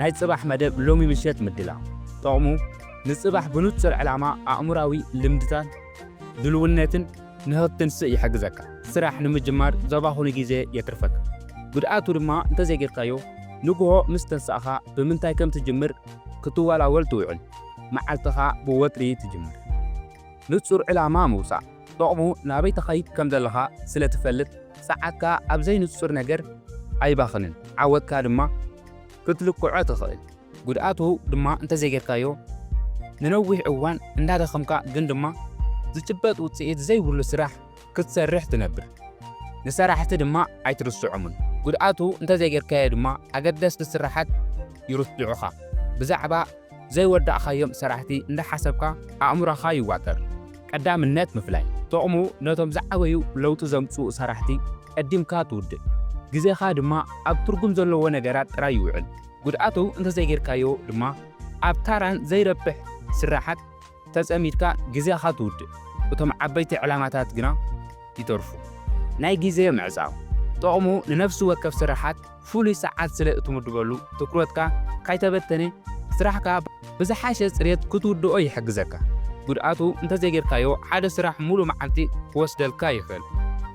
ናይ ጽባሕ መደብ ሎሚ ምሸት ምድላው። ጥቕሙ፣ ንጽባሕ ብንጹር ዕላማ፣ ኣእምሮኣዊ ልምድታት፣ ድልውነትን ንኽትንስእ ይሕግዘካ። ስራሕ ንምጅማር ዘባኽኑ ግዜ የትርፈካ። ጉድኣቱ ድማ እንተዘይጌርካዮ፣ ንግሆ ምስ ተንሳእኻ ብምንታይ ከም ትጅምር ክትወላወል ትውዕል። መዓልትኻ ብወጥሪ ትጅምር። ንጹር ዕላማ ምውጻእ። ጥቕሙ፣ ናበይ ትኸይድ ከም ዘለኻ ስለ ትፈልጥ፣ ሰዓትካ ኣብ ዘይንጹር ነገር ኣይባኽንን። ዓወትካ ድማ ክትልክዖ ትኽእል። ጉድኣቱ ድማ እንተዘይጌርካዮ፣ ንነዊሕ እዋን እንዳደኸምካ ግን ድማ ዝጭበጥ ውጽኢት ዘይብሉ ስራሕ ክትሰርሕ ትነብር። ንሰራሕቲ ድማ ኣይትርስዖምን። ጉድኣቱ እንተዘይጌርካዮ ድማ ኣገደስቲ ስራሓት ይርስዑኻ። ብዛዕባ ዘይወዳእካዮም ሰራሕቲ እንዳሓሰብካ ኣእምሮኻ ይዋጠር። ቀዳምነት ምፍላይ። ጥቕሙ፣ ነቶም ዝዓበዩ ለውጢ ዘምጽኡ ሰራሕቲ ቀዲምካ ትውድእ። ግዜኻ ድማ ኣብ ትርጉም ዘለዎ ነገራት ጥራይ ይውዕል። ጉድኣቱ እንተዘይጌርካዮ ድማ ኣብ ታራን ዘይረብሕ ስራሓት ተጸሚድካ ግዜኻ ትውድእ። እቶም ዓበይቲ ዕላማታት ግና ይተርፉ። ናይ ግዜ ምዕጻው። ጥቕሙ፣ ንነፍሲ ወከፍ ስራሓት ፍሉይ ሰዓት ስለ እትምድበሉ፣ ትኩረትካ ካይተበተነ ስራሕካ ብዝሓሸ ጽሬት ክትውድኦ ይሕግዘካ። ጉድኣቱ እንተዘይጌርካዮ፣ ሓደ ስራሕ ሙሉ መዓልቲ ክወስደልካ ይኽእል።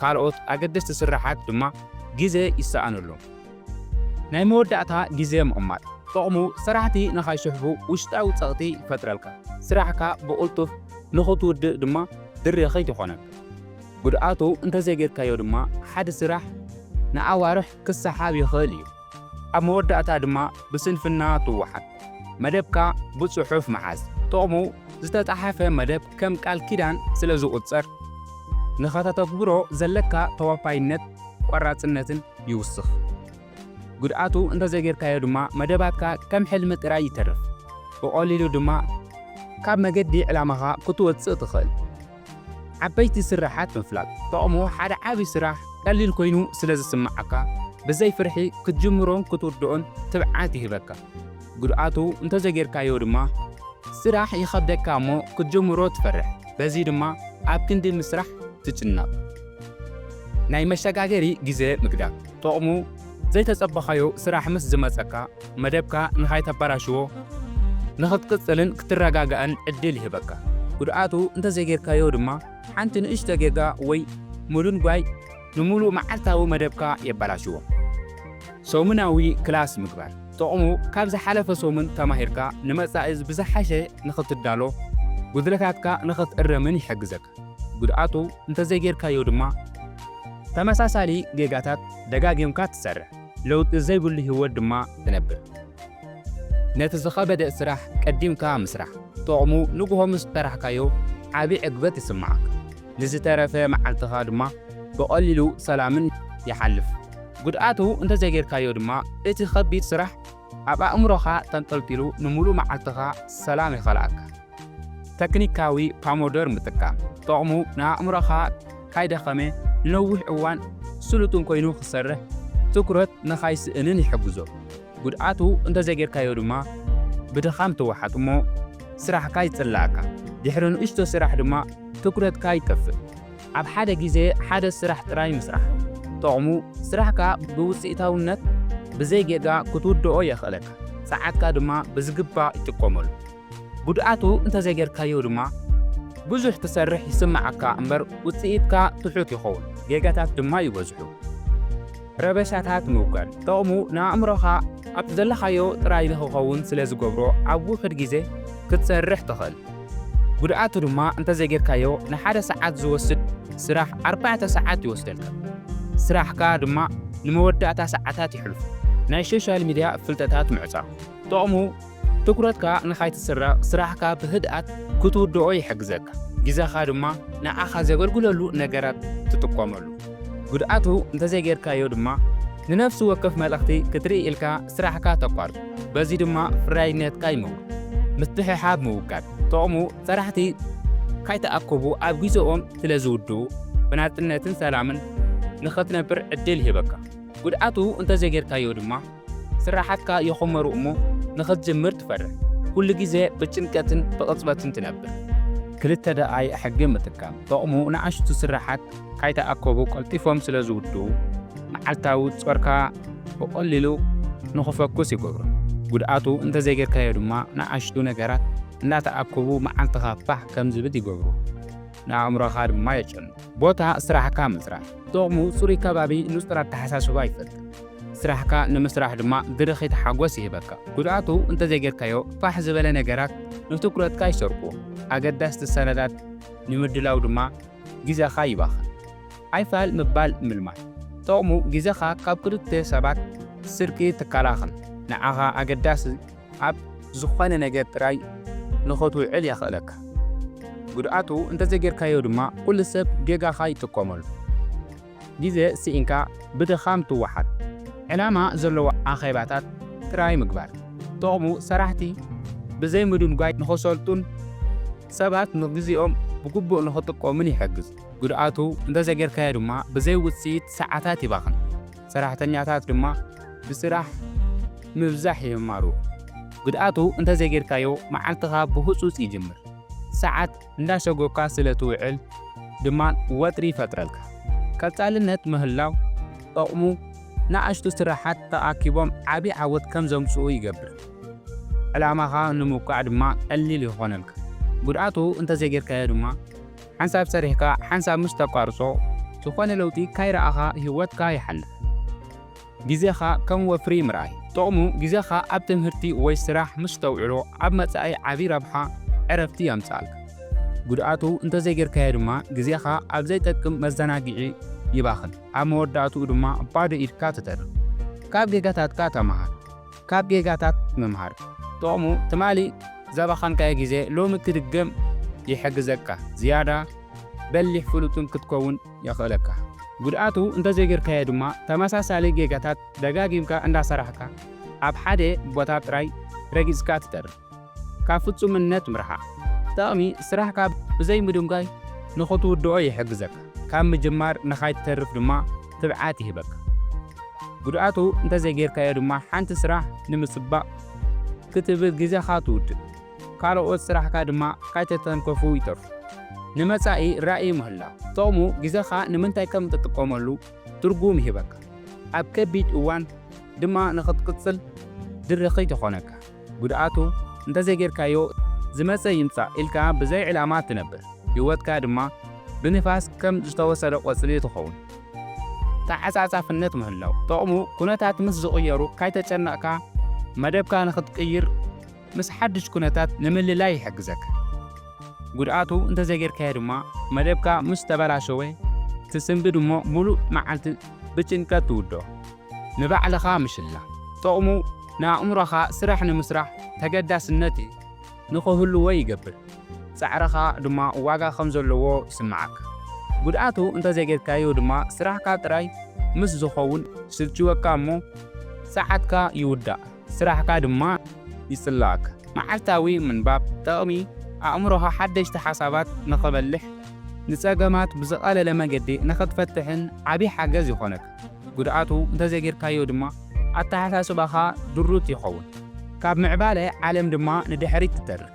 ካልኦት ኣገደስቲ ስራሓት ድማ ግዜ ይሰኣነሎም። ናይ መወዳእታ ግዜ ምቕማጥ። ጥቕሙ፣ ሰራሕቲ ንኻይስሕቡ ውሽጣዊ ጸቕጢ ይፈጥረልካ። ስራሕካ ብቕልጡፍ ንኽትውድእ ድማ ድርኺት ይኾነካ። ጉድኣቱ እንተዘይጌርካዮ ድማ፣ ሓደ ስራሕ ንኣዋርሕ ክሰሓብ ይኽእል እዩ። ኣብ መወዳእታ ድማ ብስንፍና ትወሓድ። መደብካ ብጽሑፍ ምሓዝ። ጥቕሙ፣ ዝተጻሓፈ መደብ ከም ቃል ኪዳን ስለ ዝቑጸር፣ ንኸተተግብሮ ዘለካ ተወፋይነት፣ ቆራጽነትን ይውስኽ። ጉድኣቱ እንተዘይጌርካዮ ድማ፣ መደባትካ ከም ሕልሚ ጥራይ ይተርፍ። ብቐሊሉ ድማ ካብ መገዲ ዕላማኻ ክትወጽእ ትኽእል። ዓበይቲ ስራሓት ምፍላጥ። ጥቕሙ፣ ሓደ ዓቢ ስራሕ ቀሊል ኮይኑ ስለ ዝስምዓካ፣ ብዘይ ፍርሒ ክትጅምሮን ክትውድኦን ትብዓት ይህበካ። ጉድኣቱ እንተዘይጌርካዮ ድማ፣ ስራሕ ይኸብደካ እሞ ክትጅምሮ ትፈርሕ። በዚ ድማ ኣብ ክንዲ ምስራሕ ትጭነቕ። ናይ መሸጋገሪ ግዜ ምግዳፍ። ጥቕሙ፣ ዘይተጸበኻዮ ስራሕ ምስ ዝመጸካ፣ መደብካ ንኻይተበላሽዎ፣ ንኽትቅጽልን ክትረጋጋእን ዕድል ይህበካ። ጉድኣቱ እንተዘይጌርካዮ ድማ፣ ሓንቲ ንእሽቶ ጌጋ ወይ ምድንጓይ ንምሉእ መዓልታዊ መደብካ የበላሽዎ። ሰሙናዊ ክላስ ምግባር። ጥቕሙ፣ ካብ ዝሓለፈ ሰሙን ተማሂርካ ንመጻኢ ብዝሓሸ ንኽትዳሎ፣ ጉድለታትካ ንኽትእረምን ይሕግዘካ። ጉድኣቱ እንተዘይጌርካዮ ድማ፣ ተመሳሳሊ ጌጋታት ደጋጊምካ ትሰርሕ፣ ለውጢ ዘይብሉ ህይወት ድማ ትነብር። ነቲ ዝኸበደ ስራሕ ቀዲምካ ምስራሕ። ጥቕሙ፣ ንግሆ ምስ ሰራሕካዮ ዓቢ ዕግበት ይስምዓካ። ንዝተረፈ መዓልትኻ ድማ ብቐሊሉ ሰላምን ይሓልፍ። ጉድኣቱ እንተዘይጌርካዮ ድማ፣ እቲ ከቢድ ስራሕ ኣብ ኣእምሮኻ ተንጠልጢሉ ንምሉእ መዓልትኻ ሰላም ይኸልኣካ። ተክኒካዊ ፓሞዶር ምጥቃም። ጥቕሙ፣ ንኣእምሮኻ ካይደኸመ ንነዊሕ እዋን ስሉጥን ኮይኑ ክሰርሕ፣ ትኩረት ንኻይስእንን ይሕግዞ። ጉድኣቱ እንተዘይጌርካዮ ድማ፣ ብድኻም ትወሓጥ እሞ ስራሕካ ይጽላኣካ። ድሕሪ ንእሽቶ ስራሕ ድማ ትኩረትካ ይጠፍእ። ኣብ ሓደ ግዜ ሓደ ስራሕ ጥራይ ምስራሕ። ጥቕሙ፣ ስራሕካ ብውጽኢታውነት ብዘይ ጌጋ ክትውድኦ የኽእለካ። ሰዓትካ ድማ ብዝግባእ ይጥቀመሉ። ጉድኣቱ እንተዘይጌርካዮ ድማ፣ ብዙሕ ትሰርሕ ይስምዓካ እምበር፣ ውጽኢትካ ትሑት ይኸውን። ጌጋታት ድማ ይበዝሑ። ረበሻታት ምውጋድ። ጥቕሙ፣ ንኣእምሮኻ ኣብ ዘለኻዮ ጥራይ ንኽኸውን ስለ ዝገብሮ፣ ኣብ ውሑድ ግዜ ክትሰርሕ ትኽእል። ጉድኣቱ ድማ እንተዘይጌርካዮ፣ ንሓደ ሰዓት ዝወስድ ስራሕ ኣርባዕተ ሰዓት ይወስደልካ። ስራሕካ ድማ ንመወዳእታ ሰዓታት ይሕልፎ። ናይ ሶሻል ሚድያ ፍልጠታት ምዕጻው። ጥቕሙ፣ ትኩረትካ ንኻይትስረቕ፣ ስራሕካ ብህድኣት ክትውድኦ ይሕግዘካ። ግዜኻ ድማ ንዓኻ ዘገልግለሉ ነገራት ትጥቀመሉ። ጉድኣቱ እንተዘይጌርካዮ ድማ፣ ንነፍሲ ወከፍ መልእኽቲ ክትርኢ ኢልካ ስራሕካ ተቋርጾ። በዚ ድማ ፍርያይነትካ ይመውት። ምትሕሓብ ምውጋድ። ጥቕሙ፣ ሰራሕቲ ካይተኣከቡ ኣብ ግዜኦም ስለ ዝውድኡ፣ ብናጽነትን ሰላምን ንኽትነብር ዕድል ይህበካ። ጉድኣቱ እንተዘይጌርካዮ ድማ፣ ስራሓትካ ይኹመሩ እሞ ንኽትጅምር ትፈርሕ። ኩሉ ግዜ ብጭንቀትን ብቕጽበትን ትነብር። ክልተ ደኣይ ሕጊ ምጥቃም። ጥቕሙ፣ ንኣሽቱ ስራሓት ካይተኣከቡ ቀልጢፎም ስለ ዝውድኡ፣ መዓልታዊ ጾርካ ብቐሊሉ ንኽፈኩስ ይገብሮ። ጉድኣቱ እንተዘይጌርካዮ ድማ ንኣሽቱ ነገራት እንዳተኣከቡ መዓልትኻ ፋሕ ከም ዝብል ይገብሩ። ንኣእምሮኻ ድማ የጨኑ። ቦታ ስራሕካ ምጽራይ። ጥቕሙ ጽሩይ ከባቢ ንጹር ኣተሓሳስባ ይፈጥር። ስራሕካ ንምስራሕ ድማ ድርኺት ሓጎስ ይህበካ። ጉድኣቱ እንተዘይጌርካዮ ፋሕ ዝበለ ነገራት ንትኩረትካ ይሰርቁ። ኣገዳስቲ ሰነዳት ንምድላው ድማ ግዜኻ ይባኽን። ኣይፋል ምባል ምልማድ። ጥቕሙ ግዜኻ ካብ ክልተ ሰባት ስርቂ ትከላኸል። ንዓኻ ኣገዳሲ ኣብ ዝኾነ ነገር ጥራይ ንኽትውዕል የኽእለካ። ጉድኣቱ እንተዘይጌርካዮ ድማ ኩሉ ሰብ ጌጋኻ ይጥቀመሉ። ግዜ ስኢንካ ብድኻም ትወሓድ። ዕላማ ዘለዎ ኣኼባታት ጥራይ ምግባር። ጥቕሙ ሰራሕቲ ብዘይ ምድንጓይ ንኸሰልጡን ሰባት ንግዜኦም ብግቡእ ንኽጥቀሙን ይሕግዝ። ጉድኣቱ እንተዘይጌርካዮ ድማ ብዘይ ውጽኢት ሰዓታት ይባኽን። ሰራሕተኛታት ድማ ብስራሕ ምብዛሕ ይማሩ። ጉድኣቱ እንተዘይጌርካዮ መዓልትኻ ብህጹጽ ይጅምር። ሰዓት እንዳሰጎካ ስለ ትውዕል ድማ ወጥሪ ይፈጥረልካ። ቀጻልነት ምህላው ጥቕሙ ንኣሽቱ ስራሓት ተኣኪቦም ዓቢ ዓወት ከም ዘምጽኡ ይገብር። ዕላማኻ ንምውቃዕ ድማ ቀሊል ይኾነልካ። ጉድኣቱ እንተዘይጌርካዮ ድማ ሓንሳብ ሰሪሕካ ሓንሳብ ምስ ተቋርጾ ዝኾነ ለውጢ ካይረኣኻ ህይወትካ ይሓልፍ። ግዜኻ ከም ወፍሪ ምርኣይ። ጥቕሙ ግዜኻ ኣብ ትምህርቲ ወይ ስራሕ ምስ ተውዕሎ ኣብ መጻኢ ዓቢ ረብሓ ዕረፍቲ የምጽኣልካ። ጉድኣቱ እንተዘይጌርካዮ ድማ ግዜኻ ኣብ ዘይጠቅም መዘናግዒ ይባኽን። ኣብ መወዳእትኡ ድማ ባዶ ኢድካ ትተርፍ። ካብ ጌጋታትካ ተመሃር። ካብ ጌጋታት ምምሃር። ጥቕሙ ትማሊ ዘባኸንካዮ ግዜ ሎሚ ክድገም ይሕግዘካ። ዝያዳ በሊሕ ፍሉጥን ክትከውን የኽእለካ። ጉድኣቱ እንተዘይጌርካዮ ድማ ተመሳሳሊ ጌጋታት ደጋጊምካ እንዳሰራሕካ ኣብ ሓደ ቦታ ጥራይ ረጊጽካ ትተርፍ። ካብ ፍጹምነት ምርሓቕ። ጥቕሚ ስራሕካ ብዘይ ምድንጓይ ንኽትውድኦ ይሕግዘካ። ካብ ምጅማር ንኻይትተርፍ ድማ ትብዓት ይህበካ። ጉድኣቱ እንተዘይጌርካዮ ድማ ሓንቲ ስራሕ ንምጽባቕ ክትብል ግዜኻ ትውድእ። ካልኦት ስራሕካ ድማ ካይተተንከፉ ይተርፉ። ንመጻኢ ራእይ ምህላው። ጥቕሙ ግዜኻ ንምንታይ ከም እትጥቀመሉ ትርጉም ይህበካ። ኣብ ከቢድ እዋን ድማ ንኽትቅጽል ድርኺት ይኾነካ። ጉድኣቱ እንተዘይጌርካዮ ዝመጸ ይምጻእ ኢልካ ብዘይ ዕላማ ትነብር። ህይወትካ ድማ ብንፋስ ከም ዝተወሰደ ቆጽሊ ትኸውን። ተዓጻጻፍነት ምህላው። ጥቕሙ ኩነታት ምስ ዝቕየሩ ካይተጨነቕካ መደብካ ንኽትቅይር ምስ ሓድሽ ኩነታት ንምልላይ ይሕግዘካ። ጉድኣቱ እንተዘይጌርካዮ ድማ መደብካ ምስ ተበላሸወ ትስንብድ እሞ ሙሉእ መዓልቲ ብጭንቀት ትውድኦ። ንባዕልኻ ምሽላ። ጥቕሙ ንኣእምሮኻ ስራሕ ንምስራሕ ተገዳስነት ንኽህልዎ ይገብር። ጻዕርኻ ድማ ዋጋ ከም ዘለዎ ይስምዓካ። ጉድኣቱ እንተዘይጌርካዮ ድማ ስራሕካ ጥራይ ምስ ዝኸውን ስልችወካ እሞ ሰዓትካ ይውዳእ። ስራሕካ ድማ ይጽላኣካ። መዓልታዊ ምንባብ ጥቕሚ ኣእምሮኻ ሓደሽቲ ሓሳባት ንኸበልሕ ንጸገማት ብዝቐለለ መገዲ ንኽትፈትሕን ዓቢ ሓገዝ ይኾነካ። ጉድኣቱ እንተዘይጌርካዮ ድማ ኣተሓሳስባኻ ድሩት ይኸውን። ካብ ምዕባለ ዓለም ድማ ንድሕሪት ትተርፍ።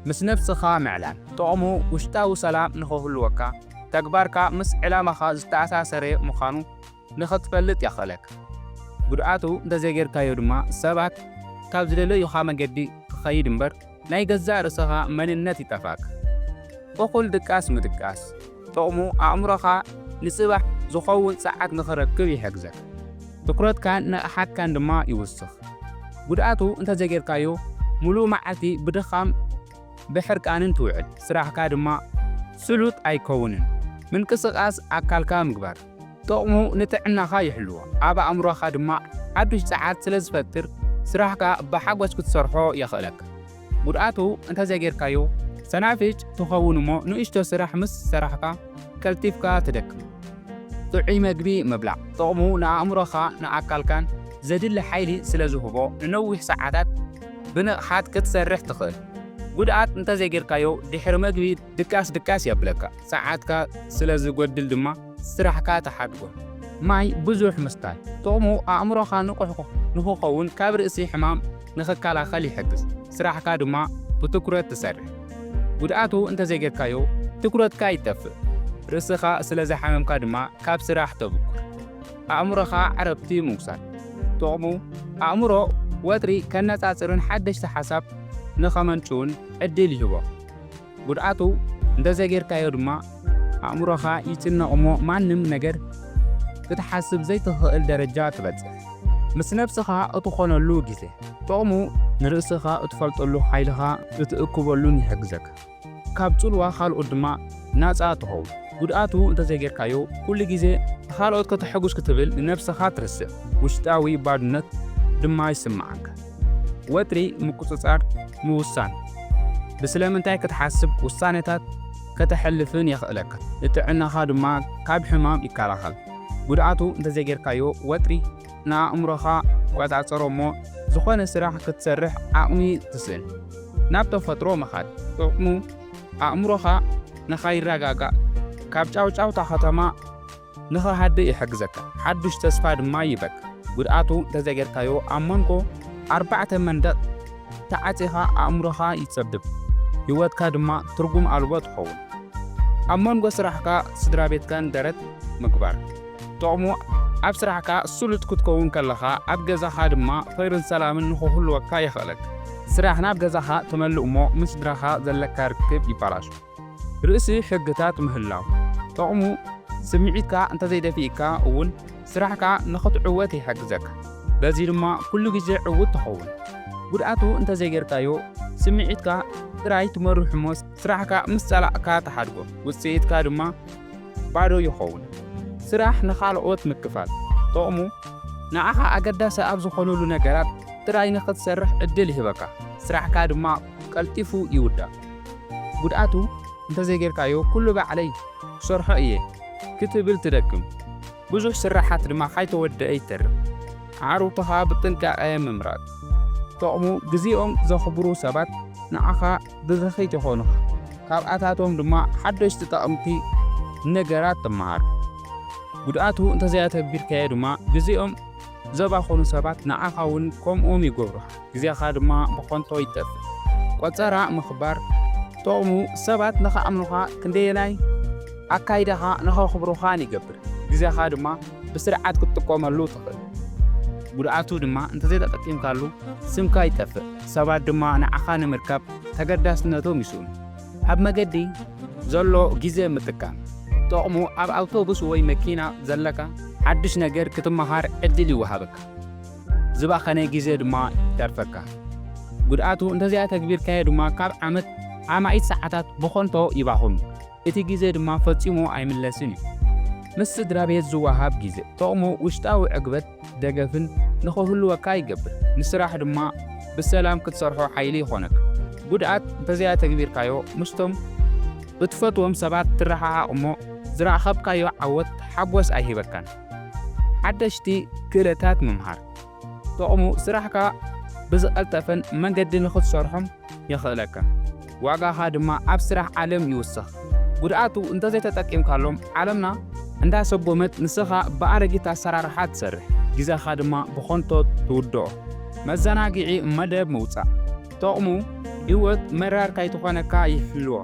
ምስ ነብስኻ ምዕላል ጥቕሙ ውሽጣዊ ሰላም ንኽህልወካ ተግባርካ ምስ ዕላማኻ ዝተኣሳሰረ ምዃኑ ንኽትፈልጥ የኽእለካ። ጉድኣቱ እንተዘይጌርካዮ ድማ ሰባት ካብ ዝደለዩኻ መገዲ ትኸይድ እምበር ናይ ገዛእ ርእስኻ መንነት ይጠፍኣካ። እኹል ድቃስ ምድቃስ ጥቕሙ ኣእምሮኻ ንጽባሕ ዝኸውን ጸዓት ንኽረክብ ይሕግዘካ። ትኩረትካን ንቕሓትካን ድማ ይውስኽ። ጉድኣቱ እንተዘይጌርካዮ ሙሉእ መዓልቲ ብድኻም ብሕርቃንን ትውዕል። ስራሕካ ድማ ስሉጥ ኣይከውንን። ምንቅስቓስ ኣካልካ ምግባር ጥቕሙ ንጥዕናኻ ይሕልዎ። ኣብ ኣእምሮኻ ድማ ሓዱሽ ጸዓት ስለ ዝፈጥር ስራሕካ ብሓጎስ ክትሰርሖ የኽእለካ። ጉድኣቱ እንተዘይጌርካዮ ሰናፍጭ ትኸውን እሞ ንእሽቶ ስራሕ ምስ ሰራሕካ ቀልጢፍካ ትደክም። ጥዑይ መግቢ ምብላዕ ጥቕሙ ንኣእምሮኻ ንኣካልካን ዘድሊ ሓይሊ ስለ ዝህቦ ንነዊሕ ሰዓታት ብንቕሓት ክትሰርሕ ትኽእል። ጉድኣት እንተዘይጌርካዮ ድሕሪ መግቢ ድቃስ ድቃስ የብለካ። ሰዓትካ ስለ ዝጎድል ድማ ስራሕካ ትሓድጎ። ማይ ብዙሕ ምስታይ ጥቕሙ ኣእምሮኻ ንቑሕ ንኽኸውን ካብ ርእሲ ሕማም ንኽከላኸል ይሕግዝ። ስራሕካ ድማ ብትኩረት ትሰርሕ። ጉድኣቱ እንተዘይጌርካዮ ትኩረትካ ይጠፍእ። ርእስኻ ስለ ዝሓመምካ ድማ ካብ ስራሕ ተብኩር። ኣእምሮኻ ዕረፍቲ ምውሳድ ጥቕሙ ኣእምሮ ወጥሪ ከነጻጽርን ሓደሽቲ ሓሳብ ንኸመንጭውን ዕድል ይህቦ። ጉድኣቱ እንተዘይጌርካዮ ድማ ኣእምሮኻ ይጭነቕ እሞ ማንም ነገር ክትሓስብ ዘይትኽእል ደረጃ ትበጽሕ። ምስ ነብስኻ እትኾነሉ ግዜ። ጥቕሙ ንርእስኻ እትፈልጠሉ ሓይልኻ እትእክበሉን ይሕግዘካ። ካብ ጽልዋ ካልኦት ድማ ናጻ ትኸውን። ጉድኣቱ እንተዘይጌርካዮ ኩሉ ግዜ ንኻልኦት ከተሐጉስ ክትብል ንነብስኻ ትርስዕ። ውሽጣዊ ባዶነት ድማ ይስምዓካ። ወጥሪ ምቁጽጻር ምውሳን። ብስለምንታይ ክትሓስብ ውሳኔታት ከተሕልፍን የኽእለካ። ንጥዕናኻ ድማ ካብ ሕማም ይከላኸል። ጉድኣቱ እንተዘይጌርካዮ ወጥሪ ንኣእምሮኻ ይቆጻጸሮ እሞ ዝኾነ ስራሕ ክትሰርሕ ዓቕሚ ትስእን። ናብ ተፈጥሮ ምኻድ። ጥቕሙ ኣእምሮኻ ንኸይረጋጋእ ካብ ጫውጫውታ ከተማ ንኸሃድእ ይሕግዘካ። ሓዱሽ ተስፋ ድማ ይበካ። ጉድኣቱ እንተዘይጌርካዮ ኣብ መንጎ ኣርባዕተ መንደቕ ተዓጺኻ ኣእምሮኻ ይጸብብ። ህይወትካ ድማ ትርጉም ኣልቦ ትኸውን። ኣብ መንጎ ስራሕካ ስድራ ቤትካን ደረት ምግባር። ጥቕሙ ኣብ ስራሕካ ስሉጥ ክትከውን ከለኻ ኣብ ገዛኻ ድማ ኸይርን ሰላምን ንኽህልወካ የኽእለካ። ስራሕ ናብ ገዛኻ ትመልእ እሞ ምስ ስድራኻ ዘለካ ርክብ ይበላሾ። ርእሲ ሕግታት ምህላው። ጥቕሙ ስምዒትካ እንተዘይደፊእካ እውን ስራሕካ ንኽትዕወት ይሕግዘካ። በዚ ድማ ኩሉ ግዜ ዕዉት ትኸውን። ጉድኣቱ እንተዘይጌርካዮ ስምዒትካ ጥራይ ትመርሕ እሞ ስራሕካ ምስ ጸላእካ ትሓድጎ። ውጽኢትካ ድማ ባዶ ይኸውን። ስራሕ ንኻልኦት ምክፋል። ጥቕሙ ንዓኻ ኣገዳሲ ኣብ ዝኾኑሉ ነገራት ጥራይ ንኽትሰርሕ ዕድል ይህበካ። ስራሕካ ድማ ቀልጢፉ ይውዳእ። ጉድኣቱ እንተዘይጌርካዮ ኩሉ ባዕለይ ክሰርሖ እየ ክትብል ትደክም። ብዙሕ ስራሓት ድማ ካይተወደአ ይተርፍ። ኣዕሩኽትኻ ብጥንቃቐ ምምራጽ። ጥቕሙ ግዜኦም ዘኽብሩ ሰባት ንዓኻ ድርኺት ይኾኑኻ። ካብኣታቶም ድማ ሓደሽቲ ጠቐምቲ ነገራት ትመሃር። ጉድኣቱ እንተዘይኣተግቢርካዮ ድማ ግዜኦም ዘባኸኑ ሰባት ንዓኻ እውን ከምኦም ይገብሩኻ። ግዜኻ ድማ ብኸንቶ ይጠፍእ። ቆጸራ ምኽባር። ጥቕሙ ሰባት ንኽኣምኑኻ ክንደየናይ ኣካይዳኻ ንኸኽብሩኻን ይገብር። ግዜኻ ድማ ብስርዓት ክትጥቀመሉ ትኽእል። ጉድኣቱ ድማ እንተዘይተጠቂምካሉ ስምካ ይጠፍእ። ሰባት ድማ ንዓኻ ንምርካብ ተገዳስነቶም ይስእኑ። ኣብ መገዲ ዘሎ ግዜ ምጥቃም። ጥቕሙ ኣብ ኣውቶቡስ ወይ መኪና ዘለካ ሓድሽ ነገር ክትመሃር ዕድል ይወሃበካ። ዝባኸነ ግዜ ድማ ይተርፈካ። ጉድኣቱ እንተዘይኣተግቢርካዮ ድማ ካብ ዓመት ኣማኢት ሰዓታት ብኸንቶ ይባኽኑ። እቲ ግዜ ድማ ፈጺሙ ኣይምለስን እዩ። ምስ ስድራ ቤት ዝወሃብ ግዜ። ጥቕሙ ውሽጣዊ ዕግበት ደገፍን ንኽህልወካ ይገብር። ንስራሕ ድማ ብሰላም ክትሰርሖ ሓይሊ ይኾነካ። ጉድኣት እንተዘይኣተግቢርካዮ ምስቶም እትፈትዎም ሰባት ትረሓሓቕ እሞ ዝረኸብካዮ ዓወት ሓጎስ ኣይህበካን። ሓደሽቲ ክእለታት ምምሃር። ጥቕሙ ስራሕካ ብዝቐልጠፈን መንገዲ ንኽትሰርሖም የኽእለካ። ዋጋኻ ድማ ኣብ ስራሕ ዓለም ይውስኽ። ጉድኣቱ እንተዘይተጠቂምካሎም ዓለምና እንዳሰጎመት ንስኻ ብኣረጊት ኣሰራርሓ ትሰርሕ። ግዜኻ ድማ ብኸንቶ ትውድኦ። መዘናግዒ መደብ ምውጻእ። ጥቕሙ ህይወት መራር ካይትኾነካ ይሕልዎ።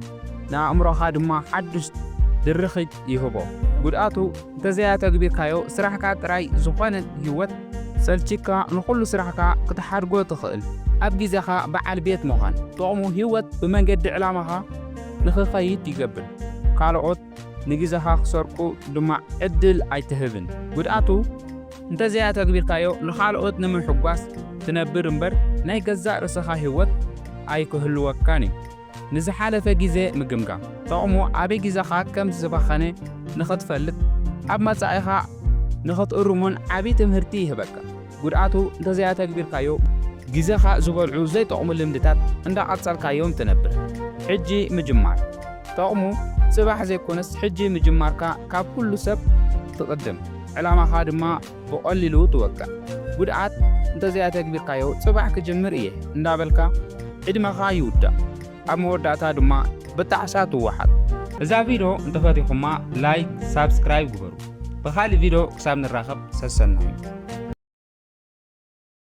ንኣእምሮኻ ድማ ሓድሽ ድርኺት ይህቦ። ጉድኣቱ እንተዘይኣተግቢርካዮ ስራሕካ ጥራይ ዝኾነ ህይወት ሰልቺካ ንኹሉ ስራሕካ ክትሓድጎ ትኽእል። ኣብ ግዜኻ በዓል ቤት ምዃን። ጥቕሙ ህይወት ብመንገዲ ዕላማኻ ንኽኸይድ ይገብር። ካልኦት ንግዜኻ ክሰርቁ ድማ ዕድል ኣይትህብን። ጉድኣቱ እንተዘይኣተግቢርካዮ ንኻልኦት ንምሕጓስ ትነብር እምበር ናይ ገዛእ ርእስኻ ህይወት ኣይክህልወካን እዩ። ንዝሓለፈ ግዜ ምግምጋም። ጥቕሙ ኣበይ ግዜኻ ከም ዝባኸነ ንኽትፈልጥ ኣብ መጻኢኻ ንኽትእርሞን ዓቢ ትምህርቲ ይህበካ። ጉድኣቱ እንተዘይኣተግቢርካዮ ግዜኻ ዝበልዑ ዘይጠቕሙ ልምድታት እንዳቐጸልካዮም ትነብር። ሕጂ ምጅማር። ጥቕሙ ጽባሕ ዘይኮነስ ሕጂ ምጅማርካ ካብ ኩሉ ሰብ ትቕድም። ዕላማኻ ድማ ብቐሊሉ ትወቅዕ። ጉድኣት እንተዘይኣተግቢርካዮ ጽባሕ ክጅምር እየ እንዳበልካ ዕድመኻ ይውዳእ። ኣብ መወዳእታ ድማ ብጣዕሳ ትወሓጥ። እዛ ቪድዮ እንተፈቲኹማ ላይክ፣ ሳብስክራይብ ግበሩ። ብኻልእ ቪድዮ ክሳብ ንራኸብ ሰሰናዩ።